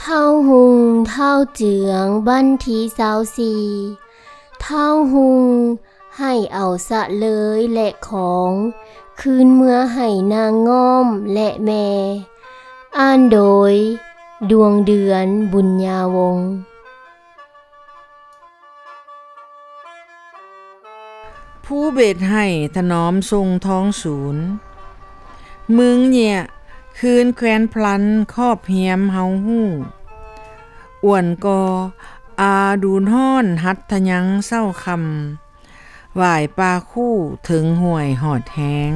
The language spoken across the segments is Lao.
ທ້າວຮຸ່ງ ທ້າວເຈືອງ ວັນທີຊາວສີ່ ທ້າວຮຸ່ງ ໃຫ້ເອົາສະເລີຍ ແລະ ຂອງ ຄືນເມືອໃຫ້ນາງງ່ອມ ແລະ ແມ່. ອ່ານໂດຍ ດວງເດືອນ ບຸນຍາວົງ. ພູເບັດໄຫ້ຖະໜອມຊົງທອງສູນ ມຶງເຍຍະຄືນແຄວນພລັນ ຄອບຮຽມເຮົາຮູ້ ອວນກໍອາດູນຮ້ອນ ຫັດທະຍັງເຊົ້າຄ່ຳ ຫວາຍປ່າຄູ່ເຖິງຫ້ວຍຫອດແຮງ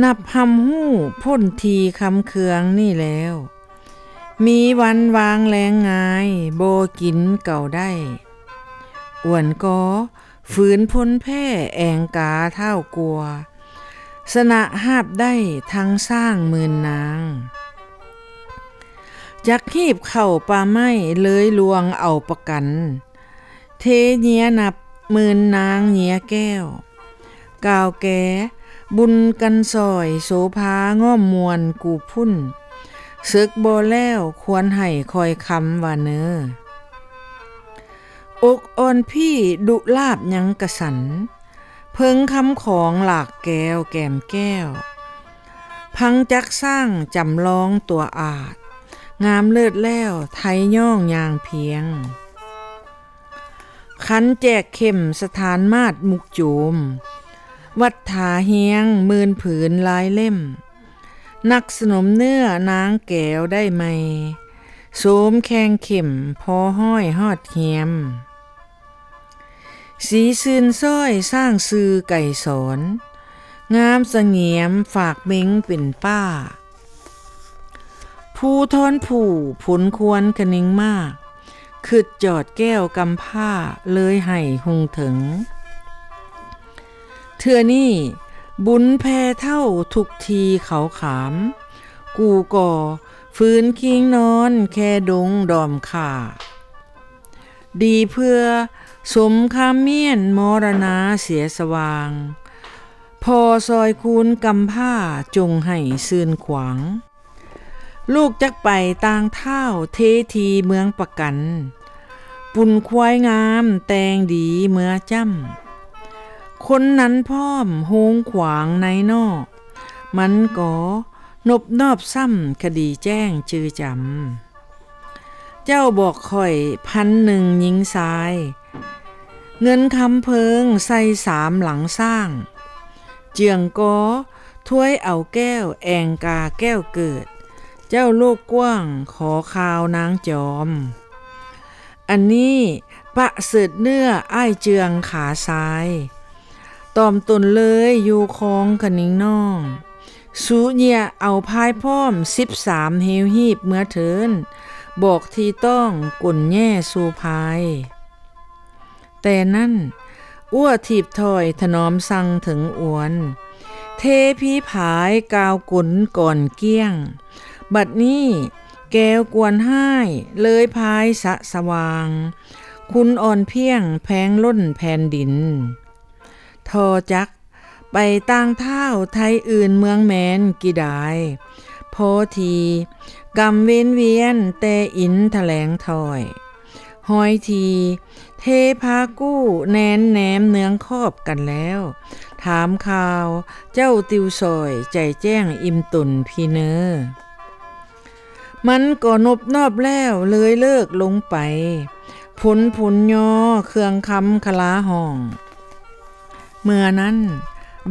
ນັບຮຳຮູ້ພົ້ນທີ່ຄຳເຄືອງນີ້ແລ້ວ ມີວັນວາງແລງງ່າຍ ບໍ່ກິນເກົາໄດ້ ອວນກໍ ຝືນພົນແພ້ແອງກາທ້າວກົວ ຊະນະຮາບໄດ້ທັງຊ້າງໝື່ນນາງ ຈັກຮີບເຂົ້າປ່າໄມ້ເລີຍລວງເອົາປະກັນ ເທເຍຍະນັບໝື່ນນາງເຍຍະແກ້ວ ກ່າວແກ່ບຸນກັນຊ່ອຍ ໂສພາງ່ອມມ່ວນກູ່ພຸ້ນ ເສິກບໍ່ແລ້ວຄວນໃຫ້ຄອຍຄຳວ່າເນີ ອົກອ່ອນພີ້ດຸລາບຍັງກະສັນ ເພິ່ງຄຳຂອງຫຼາກແກ້ວແກມແກ້ວ ພັງຈັກຊ້າງຈຳລອງຕົວອາດ ງາມເລີດແລ້ວໄທຍ່ອງຍ່າງພຽງ ຂັນແຈກເຂັມສະຖານມາດມຸກໂຈມ ວັດຖາຮຽງໝື່ນຜືນລາຍເຫຼັ້ມ ນັກສະໜົມເນື້ອນາງແກ້ວໄດ້ໃໝ່ ໂສມແຂ່ງເຂັມພໍຮ້ອຍຮອດຮຽມ ສີຊື່ນຊ້ອຍສ້າງຊື່ໄກສອນ ງາມສະຫງຽມຝາກເມັງເປັນປ້າ ພູທອນຜູ່ຜົນຄວນຄະນິງມາກ ຄຶດຈອດແກ້ວກຳພ້າເລີຍໃຫ້ຮຸ່ງເຖິງ ເທື່ອນີ້ບຸນແຜ່ເທົ່າທຸກທີ່ເຂົາຂາມ ກູ່ກໍຝືນຄີງນອນແຄດົງດອມຂ້າ ດີເພື່ອສົມຄາມມ້ຽນມໍລະນາເສຍສະຫວ່າງ ພໍ່ຊ່ອຍຄູນກຳພ້າຈົ່ງໃຫ້ຊື່ນຂວາງ ລູກຈັກໄປຕ່າງທ້າວເທທີເມືອງປະກັນ ປຸ້ນຄວາຍງາມແຕ່ງດີເມືອຈ້ຳ ຄົນນັ້ນພ້ອມໂຮງຂວາງໃນນອກ ມັນກໍນົບນອບຊ້ຳຄະດີແຈ້ງຈື່ຈຳ ເຈົ້າບອກຂ້ອຍພັນໜຶ່ງຍິງຊາຍ ເງິນຄຳເພີງໃສ່ສາມຫຼັງຊ້າງ ເຈືອງກໍຖ້ວຍເອົາແກ້ວແອງກາແກ້ວເກີດ ເຈົ້າໂລກກວ້າງຂໍຂ່າວນາງຈອມ ອັນນີ້ປະເສີດເນື້ອອ້າຍເຈືອງຂາຊາຍ ຕອມຕົນເລີຍຢູ່ຄອງຄະນິງນ້ອງ ສູເຍຍະເອົາພາຍພ້ອມສິບສາມເຮວຮີບເມືອເທີນ ບອກທີ່ຕ້ອງກົນແຍ່ສູ່ພາຍ ແຕ່ນັ້ນ ອ້ວຖີບຖອຍຖະໜອມສັ່ງເຖິງອວນ ເທພີຜາຍກ່າວກົນກ່ອນກ້ຽງ ບັດນີ້ແກ້ວກວນຮ້າຍເລີຍພາຍສະສະຫວ່າງ ຄຸນອ່ອນພຽງແພງລົ້ນແຜ່ນດິນ ທໍ່ຈັກ ໄປຕ່າງທ້າວໄທອື່ນເມືອງແມນກີດາຍ ພໍທີກຳເວັນວຽນແຕ່ອິນຖະແຫຼງຖອຍ ຮອຍທີເທພາກູ້ແນນແນມເນືອງຄອບກັນແລ້ວ ຖາມຂ່າວເຈົ້າຕິວສອຍໃຈແຈ້ງອີ່ມຕົນພີເນີ ມັນກໍນົບນອບແລ້ວເລີຍເລີກລົງໄປ ຜົນຜົນຍໍເຄື່ອງຄຳຄະລາຫ້ອງ ເມື່ອນັ້ນ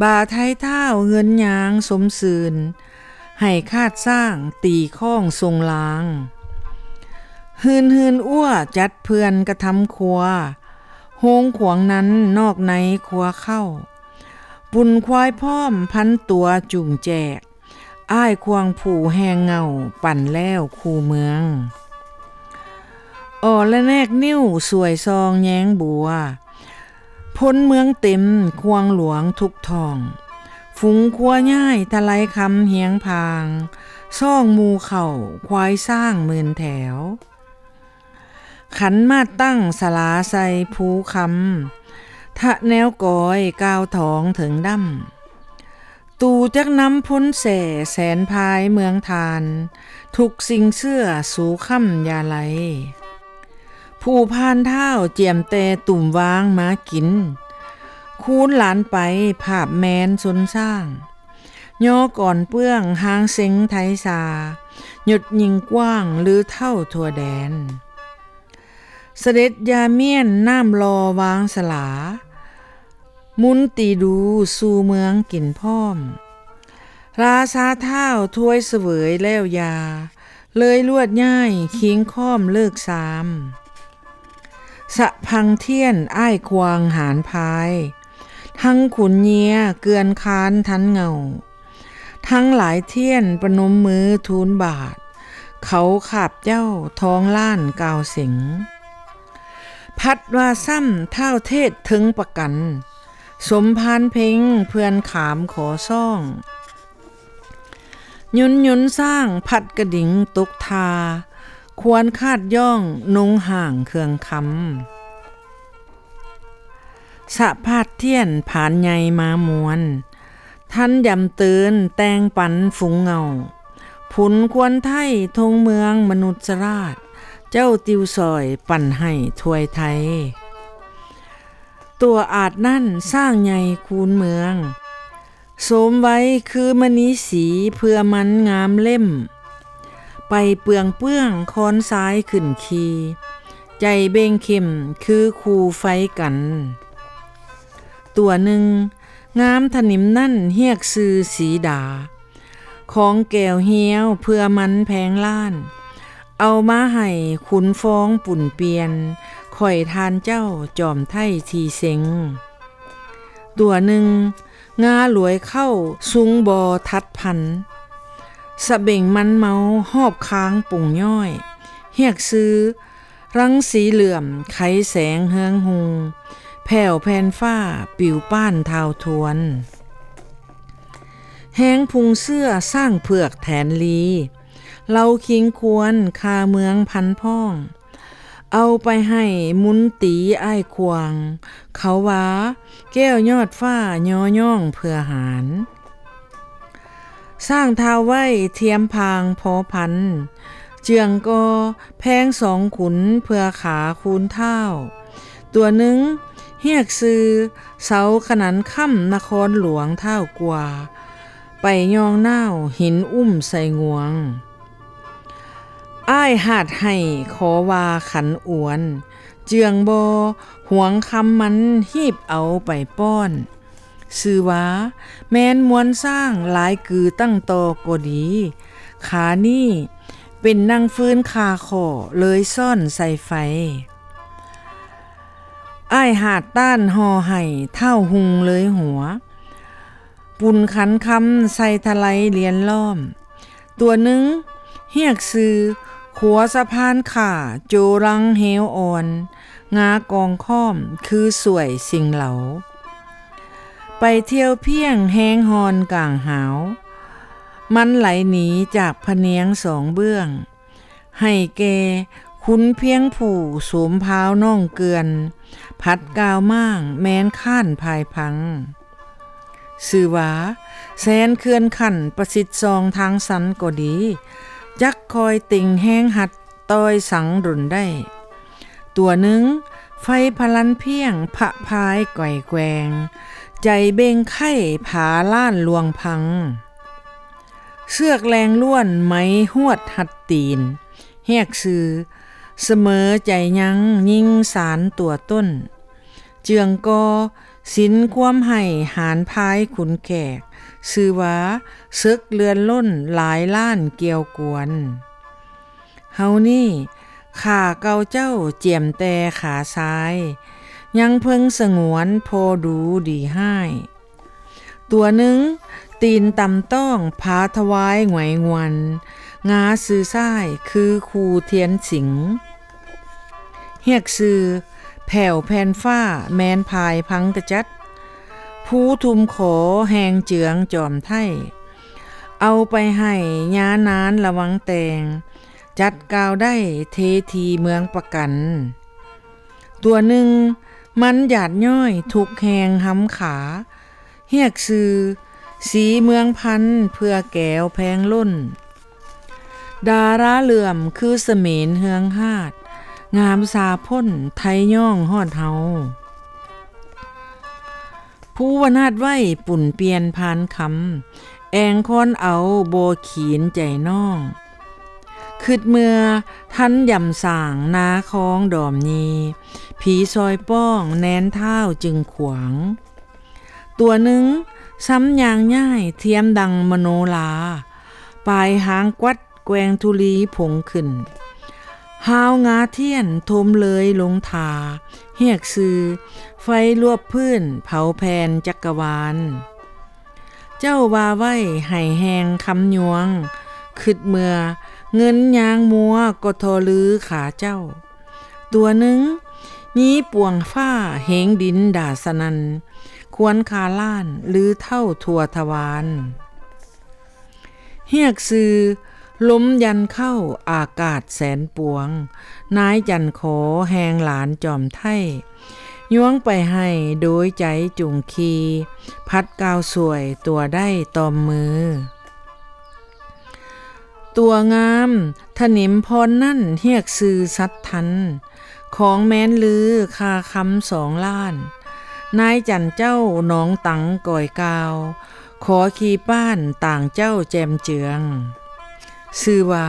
ບາໄທທ້າວເຮືອນຍາງຊົມຊື່ນ ໃຫ້ຄາດຊ້າງຕີຄ້ອງຊົງລາງ ຮືນຮືນອ້ວຈັດເພື່ອນກະທຳຄົວ ໂຮງຂວາງນັ້ນນອກໃນຄົວເຂົ້າ ປຸ້ນຄວາຍພ້ອມພັນຕົວຈູງແຈກ ອ້າຍຂວາງຜູແຫ່ງເຫງົ້າປັ່ນແລ້ວຄູ່ເມືອງ ອໍລະແນກນິ້ວສວຍຊອງແຍງບົວ ພົນເມືອງເຕັມຂວາງຫຼວງທຸກທ້ອງ ຝູງຄົວຍ້າຍທະໄລຄຳຮຽງພາງ ຊ່ອງໝູ່ເຂົ້າຄວາຍຊ້າງໝື່ນແຖວ ຂັນມາດຕັ້ງສາລາໃສ່ພູຄຳ ທະແນວກອຍກ່າວຖອງເຖິງດຳ ຕູຈັກນຳພົນແສແສນພາຍເມືອງທ່ານ ທຸກສິ່ງເຊື່ອສູ່ຄ້ຳຢ່າໄຫຼ ຜູ້ຜ່ານທ້າວຈຽມແຕ່ຕຸ່ມວາງມາກິນ ຄູນຫຼານໄປພາບແມ່ນຊົນຊ້າງ ຍໍກ່ອນເປື້ອງຫາງເສັງໄທສາ ຍົດຍິ່ງກວ້າງລືເທົ່າທົ່ວແດນ ສະເດັດຢາມ້ຽນນ້ຳລໍວາງສະຫຼາ ມຸນຕີດູສູ່ເມືອງກິນພ້ອມ ລາຊາທ້າວຖ້ວຍສະເຫວີຍແລ້ວຢາ ເລີຍລວດຍ້າຍຄີງຄ້ອມເລີກຊາມ ສະພັງທຽນອ້າຍຂວາງຫານພາຍ ທັງຂຸນເຍຍເກືອນຄານທັນເຫງົາ ທັງຫຼາຍທຽນປະນົມມືທູນບາດ ເຂົາຂາບເຈົ້າທອງລ້ານກ່າວເສັງ ພັດວ່າຊ້ຳທ້າວເທດເທິງປະກັນ ສົມພານເພັງເພື່ອນຂາມຂໍຊ້ອງ ຍົນຍົນຊ້າງພັດກະດິງຕົກທ່າ ຄວນຄາດຍ້ອງນົງຫ່າງເຄື່ອງຄຳ ສະພາດທຽນຜານໃຫຍ່ມາມ່ວນ ທ່ານຢຳເຕີນແຕ່ງປັນຝູງເຫງົາ ຜົນຄວນໄທທົ່ງເມືອງມະນຸດສະລາດ ເຈົ້າຕິວສອຍປັນໃຫ້ຖ້ວຍໄທ ຕົວອາດນັ້ນຊ້າງໃຫຍ່ຄູນເມືອງ ໂສມໄວຄືມະນີສີເພື່ອມັນງາມເຫຼັ້ມ ໄປເປືອງເປື້ອງຄອນຊາຍຂຶ້ນຂີ່ ໃຈເບັ່ງເຂັ້ມຄືຄູ່ໄຟກັນ ຕົວໜຶ່ງງາມຖະໜິມນັ້ນຮຽກຊື່ສີດາ ຂອງແກ້ວຫ້ຽວເພື່ອມັນແພງລ້ານ ເອົາມາໃຫ້ຂຸນຟອງປຸ້ນປ່ຽນ ຂ້ອຍທ່ານເຈົ້າຈອມໄທທີ່ເສັງ ຕົວໜຶ່ງງາຫຼວຍເຄົ້າສຸງບໍ່ທັດພັນ ສະເບັ່ງມັນເມົາຮອບຄາງປຸງຍ້ອຍ ຮຽກຊື່ ລັງສີເຫຼື້ອມໄຂແສງເຮືອງຮຸ່ງ ແຜ່ວແຜ່ນຟ້າປິວປ້ານທ້າວທວນ ແຮງພຸງເຊື້ອຊ້າງເຜືອກແຖນລີ ເຫຼົ່າຄີງຄວນຄາເມືອງພັນພ້ອງ ເອົາໄປໃຫ້ມຸນຕີອ້າຍຂວາງ ເຂົາວ່າແກ້ວຍອດຟ້າຍໍຍ້ອງເພື່ອຫານ ສ້າງທ້າວໄວ້ທຽມພາງພໍພັນ ເຈື່ອງກໍແພງສອງຂຸນເພື່ອຂາຄູນທ້າວ ຕົວໜຶ່ງຮຽກຊື່ເສົາຂະໜັນຄ້ຳນະຄອນຫຼວງທ້າວກວາ ໄປຍ່ອງນາວຫີນອຸ້ມໃສ່ງວງ ອ້າຍຫາດໄຫ້ຂໍວ່າຂັນອວນ ເຈື່ອງບໍ່ຫວງຄຳມັນຮີບເອົາໄປປ້ອນ ຊື່ວ່າແມ່ນມວນຊ້າງຫຼາຍກືຕັ້ງຕໍ່ກໍດີ ຂານີ້ເປັນດັ່ງຟືນຄາຂໍ້ເລີຍຊ້ອນໃສ່ໄຟ ອ້າຍຫາດຕ້ານຫໍ່ໄຫ້ທ້າວຮຸ່ງເລີຍຫົວ ປຸນຂັນຄຳໃສ່ທະໄລລຽນລ້ອມ ຕົວໜຶ່ງຮຽກຊື່ຂົວສະພານຂ້າ ໂຈລັງເຮວອ່ອນ ງາກອງຄ້ອມຄືສວຍສິງເຫຼົາ ໄປທ່ຽວພຽງແຮງຮ້ອນກາງຫາວ ມັນໄຫຼໜີຈາກພະນຽງສອງເບື້ອງ ໃຫ້ແກ່ຂຸນພຽງຜູ້ໂສມພາວນ້ອງເກື່ອນ ຜັດກ່າວມ້າງແມ່ນຄ້ານພາຍພັງ ຊື່ວ່າແສນເຂື່ອນຂັນປະສິດຊ່ອງທາງສັນກໍດີ ຈັກຄອຍເຕັງແຮງຫັດຕ່ອຍສັງດົນໄດ້ ຕົວໜຶ່ງໄຟພະລັນພຽງພະພາຍກ່ອຍແກວ່ງ ໃຈເບັ່ງໄຂ້ຜາລ້ານຫຼວງພັງ ເຊືອກແລງລ້ວນໄໝຫວດຮັດຕີນ ຮຽກຊື່ສະເໝີໃຈຍັງຍິງສານຕົວຕົ້ນ ເຈື່ອງກໍສິນຄວາມໄຫ້ຫານພາຍຂຸນແຂກ ຊື່ວ່າເສິກເລື່ອນລົ້ນຫຼາຍລ້ານກ່ຽວກວນ ເຮົານີ້ຂ້າເກົ່າເຈົ້າຈຽມແຕ່ຂາຊາຍ ຍັງເພິ່ງສະຫງວນພໍດູດີຮ້າຍ ຕົວໜຶ່ງຕີນຕ່ຳຕ້ອງພາທະວາຍຫງວຍງວນ ງາຊື່ຊ້າຍຄືຄູ່ທຽນສິງ ຮຽກຊື່ແຜ່ວແຜ່ນຟ້າແມ່ນພາຍພັງກະຈັດ ພູທຸ່ມຂໍແຫ່ງເຈືອງຈອມໄທ ເອົາໄປໃຫ້ຍານານລະວັງແຕ່ງ ຈັດກ່າວໄດ້ເທທີເມືອງປະກັນ ຕົວໜຶ່ງມັນຢາດຍ້ອຍທຸກແຫ່ງຫຳຂາ ຮຽກຊື່ ສີເມືອງພັນ ເພື່ອແກວແພງລົ້ນ ດາລາເຫຼື້ອມຄືສະເໝນເຮືອງຮາດ ງາມສາພົ້ນໄທຍ້ອງຮອດເຮົາ. ພູວະນາດໄວ້ປຸ້ນປ່ຽນຜ່ານຄຳ ແອງຄອນເອົາບໍ່ຂີນໃຈນ້ອງ ຄຶດເມື່ອທັນຢຳສາງນາຄອງດອມຢີ ຜີຊອຍປ້ອງແນນທ້າວຈຶ່ງຂວາງ ຕົວໜຶ່ງຊ້ຳຍ່າງຍ້າຍທຽມດັ່ງມະໂນລາ ປາຍຫາງກວັດແກວ່ງທຸລີຜົງຂຶ້ນ ຮາວງາທຽນຖົມເລີຍລົງທາ ຮຽກຊື່ໄຟລວບພື້ນເຜົາແຜ່ນຈັກກະວານ. ເຈົ້າວ່າໄວ້ໃຫ້ແຮງຄຳຍວງ ຄຶດເມື່ອເງິນຍາງມົວກໍທໍລືຂາເຈົ້າ ຕົວໜຶ່ງ ຢີປວງຟ້າເຫງດິນດາສະນັ່ນ ຄວນຄາລ້ານລືເທົ່າທົ່ວທະວານ ຮຽກຊື່ລົມຢັນເຂົ້າອາກາດແສນປວງ ນາຍຈັນຂໍແຮງຫຼານຈອມໄທ ຍວງໄປໃຫ້ໂດຍໃຈຈຸງຄີ ພັດກ່າວຊ່ວຍຕົວໄດ້ຕອມມື. ຕົວງາມທະໜິມພອນນັ້ນຮຽກຊື່ສັດທັນ ຂອງແມ່ນລືຄ່າຄຳສອງລ້ານ ນາຍຈັນເຈົ້າໜອງຕັງກ່ອຍກ່າວ ຂໍຂີ່ປ້ານຕ່າງເຈົ້າແຈ່ມເຈືອງ ຊື່ວ່າ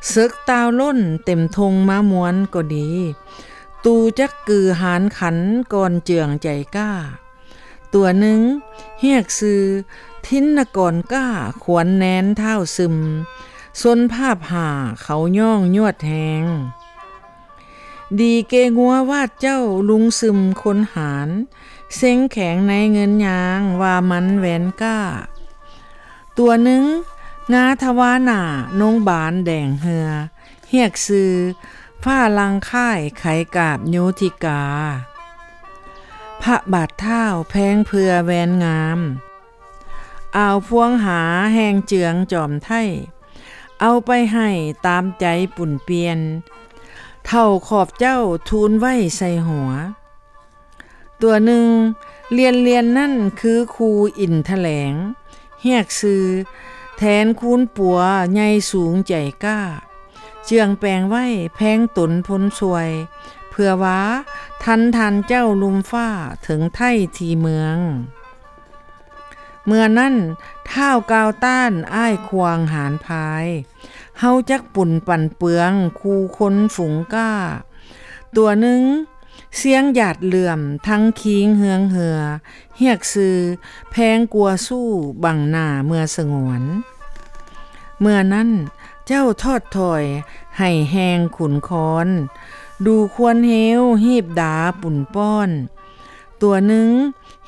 ເສິກຕ່າວລົ້ນເຕັມທົ່ງມາມ່ວນກໍດີ ຕູຈັກກືຫານຂັນກ່ອນເຈືອງໃຈກ້າ ຕົວໜຶ່ງຮຽກຊື່ທິນນະກອນກ້າ ຂວັນແນນທ້າວຊຶມ ຊົນພາບຫ້າເຂົາຍ້ອງຍວດແຮງ ດີເກງົວວາດເຈົ້າລຸງຊຶມຄົນຫານ ເສັງແຂງໃນເງິນຍາງວ່າມັນແຫວນກ້າ ຕົວໜຶ່ງງາທະວາໜ້ານົງບານແດງເຮືອ ຮຽກຊື່ຟ້າລັງຄ້າຍໄຂກາບໂຍທິກາ ພະບາດທ້າວແພງເພື່ອແຫວນງາມ ອ່າວພວງຫາແຮງເຈືອງຈອມໄທ ເອົາໄປໃຫ້ຕາມໃຈປຸ້ນປ່ຽນ ເຖົ້າຂອບເຈົ້າທູນໄວ້ໃສ່ຫົວ ຕົວໜຶ່ງລຽນໆນັ້ນຄືຄູອິນຖະແຫຼງ ຮຽກຊື່ແທນຄູນປົວໃຫຍ່ສູງໃຈກ້າ ເຈືອງແປງໄວ້ແພງຕົນພົນຊ່ວຍ ເພື່ອວ່າທັນທ່ານເຈົ້າລຸ່ມຟ້າເຖິງໄທທີ່ເມືອງ. ເມື່ອນັ້ນທ້າວກ່າວຕ້ານອ້າຍຂວາງຫານພາຍ ເຮົາຈັກປຸ້ນປັນເປືອງຄູ່ຄົນຝູງກ້າ ຕົວໜຶ່ງ ຊຽງຢາດເຫຼື້ອມທັງຄີງເຮືອງເຮືອ ຮຽກຊື່ແພງກວ່າສູ້ບັງໜ້າເມື່ອສະຫງວນ ເມື່ອນັ້ນເຈົ້າທອດຖອຍໃຫ້ແຮງຂຸນຄອນ ດູຄວນເຮວຮີບດາປຸ້ນປ້ອນ ຕົວໜຶ່ງ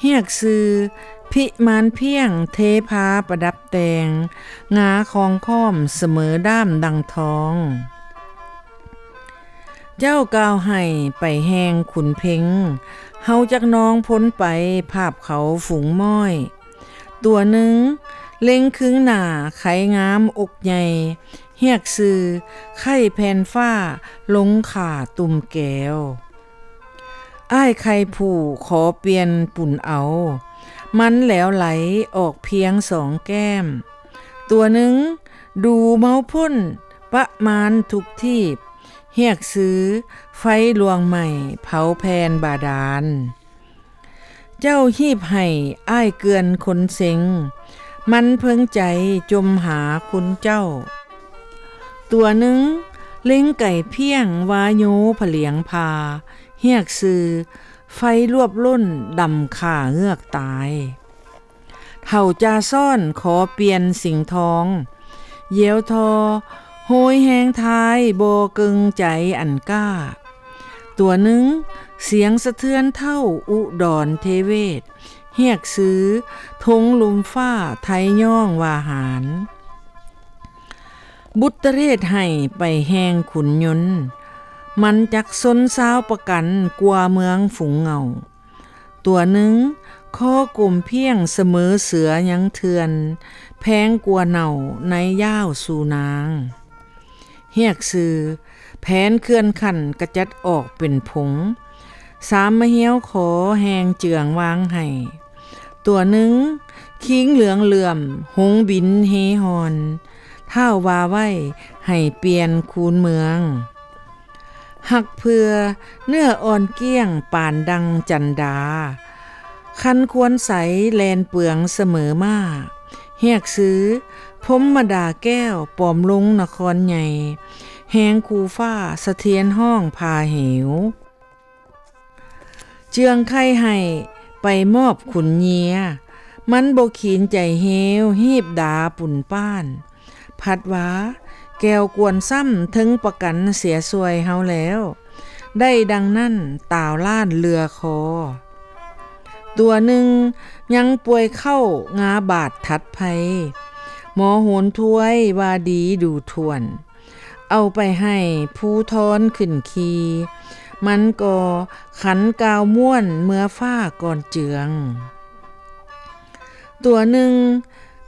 ຮຽກຊື່ພິມານພຽງເທພາປະດັບແຕ່ງ ງາຂອງຄ້ອມສະເໝີດ້າມດັ່ງທອງ ເຈົ້າກ່າວໃຫ້ໄປແຮງຂຸນເພັງ ເຮົາຈັກນອງພົນໄປພາບເຂົາຝູງມ້ອຍ ຕົວໜຶ່ງເລັງຄຶງໜ້າໄຂງາມອົກໃຫຍ່ ຮຽກຊື່ໄຂ້ແຜ່ນຟ້າລົງຂ້າຕຸ່ມແກ້ວ ອ້າຍໄຂ່ຜູ້ຂໍປ່ຽນປຸ້ນເອົາ ມັນແຫຼວໄຫຼອອກພຽງສອງແກ້ມ ຕົວໜຶ່ງດູເມົາພົ້ນປະມານທຸກທີບ ຮຽກຊື່ໄຟລວງໄໝ້ເຜົາແຜ່ນບາດານ ເຈົ້າຮີບໃຫ້ອ້າຍເກື່ອນຄົນເຊັງ ມັນເພິງໃຈຈົມຫາຄຸນເຈົ້າ ຕົວໜຶ່ງເລັງໄກ່ພຽງວາໂຍຜະຫຼຽງພາ ຮຽກຊື່ໄຟລວບລົ້ນດຳຂ້າເງືອກຕາຍ ເຖົ້າຈາຊ້ອນຂໍປ່ຽນສິງທອງ ຢຽວທໍ່ໂຫຍແຮງທາຍບໍ່ເກິ່ງໃຈອັນກ້າ ຕົວໜຶ່ງສຽງສະເທືອນເທົ່າອຸດອນເທເວດ ຮຽກຊື່ທົງລົມຟ້າໄທຍ້ອງວ່າຫານ ບຸດຕະເລດໃຫ້ໄປແຮງຂຸນຍົນ ມັນຈັກຊົນຊາວປະກັນກວ່າເມືອງຝູງເຫງົາ ຕົວໜຶ່ງຄໍກົມພຽງສະເໝີເສືອຍັງເຖື່ອນ ແພງກວ່າເນົ່າໃນຍາວສູ່ນາງ ຮຽກຊື່ແຜນເຄື່ອນຂັ້ນກະຈັດອອກເປັນຜົງ ສາມມະຮຽວຂໍແຮງເຈືອງວາງໃຫ້ ຕົວໜຶ່ງ ຄີງເຫຼືອງເຫຼື້ອມ ຫົງບິນເຮຮ່ອນ ທ້າວວ່າໄວ້ໃຫ້ປ່ຽນຄູນເມືອງ. ຮັກເພື່ອເນື້ອອ່ອນກ້ຽງປານດັ່ງຈັນດາ ຄັນຄວນໃສແລ່ນເປືອງສະເໝີມາ ຮຽກຊື່ ພົມມະດາແກ້ວ ປອມລົງນະຄອນໃຫຍ່ ແຮງຄູ່ຟ້າສະທຽນຮ້ອງຜ່າເຫວ. ເຈືອງໄຂ່ໃຫ້ໄປມອບຂຸນເຍຍ ມັນບໍ່ຂີນໃຈເຮວ ຮີບດາປຸນປ້ານ ພັດວ່າແກ້ວກວນຊ້ຳ ເຖິງປະກັນເສຍຊ່ວຍເຮົາແລ້ວ ໄດ້ດັ່ງນັ້ນຕາວລ້ານເຫຼືອຄໍ. ຕົວໜຶ່ງຍັງປ່ວຍເຂົ້າງາບາດທັດໄພ ໝໍໂຫນຖ້ວຍວ່າດີດູຖ້ວນ ເອົາໄປໃຫ້ພູທອນຂຶ້ນຂີ່ ມັນກໍຂັນກ່າວມ່ວນເມືອຟ້າກ່ອນເຈືອງ. ຕົວໜຶ່ງ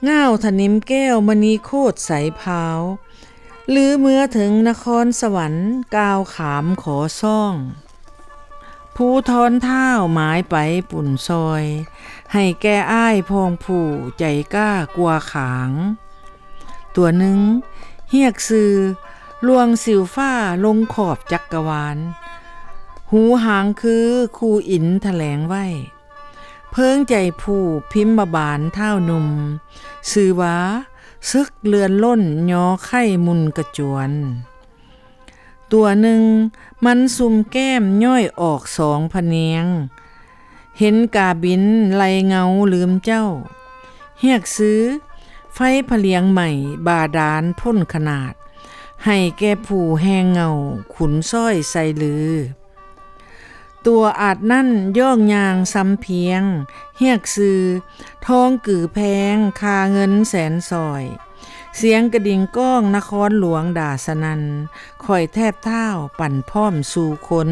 ງ່າວຖະນິມແກ້ວມະນີໂຄດໃສພາວ ລືເມືອເຖິງນະຄອນສະຫວັນກ່າວຂາມຂໍຊອງ ພູທອນທ້າວໝາຍໄປປຸນຊອຍ ໃຫ້ແກ່ອ້າຍພ້ອງຜູ້ໃຈກ້າກວ່າຂາງ. ຕົວໜຶ່ງຮຽກຊື່ລ່ວງສິວຟ້າລົງຂອບຈັກກະວານ ຫູຫາງຄືຄູອິນຖະແຫຼງໄວ້ ເພີງໃຈຜູ້ພິມມະບານທ້າວໜຸ່ມ ຊື່ວ່າເສິກເລື່ອນລົ້ນຍໍໄຂ້ມຸນກະຈວນ. ຕົວໜຶ່ງມັນຊຸ່ມແກ້ມຍ້ອຍອອກສອງພະນຽງ ເຫັນກາບິນໄລ່ເງົາລືມເຈົ້າ ຮຽກຊື່ໄຟພະລຽງໃໝ່ບາດານພົ້ນຂະໜາດ ໃຫ້ແກ່ຜູ້ແຫ່ງເງົາຂຸນຊ້ອຍໄຊລື. ຕົວອາດນັ້ນຍ່ອງຍ່າງຊຳພຽງ ຮຽກຊື່ທອງກືແພງຄ່າເງິນແສນສອຍ ສຽງກະດິ່ງກ້ອງນະຄອນຫຼວງດາສະນັ່ນ ຂ້ອຍແທບທ້າວປັ່ນພ້ອມສູ່ຄົນ.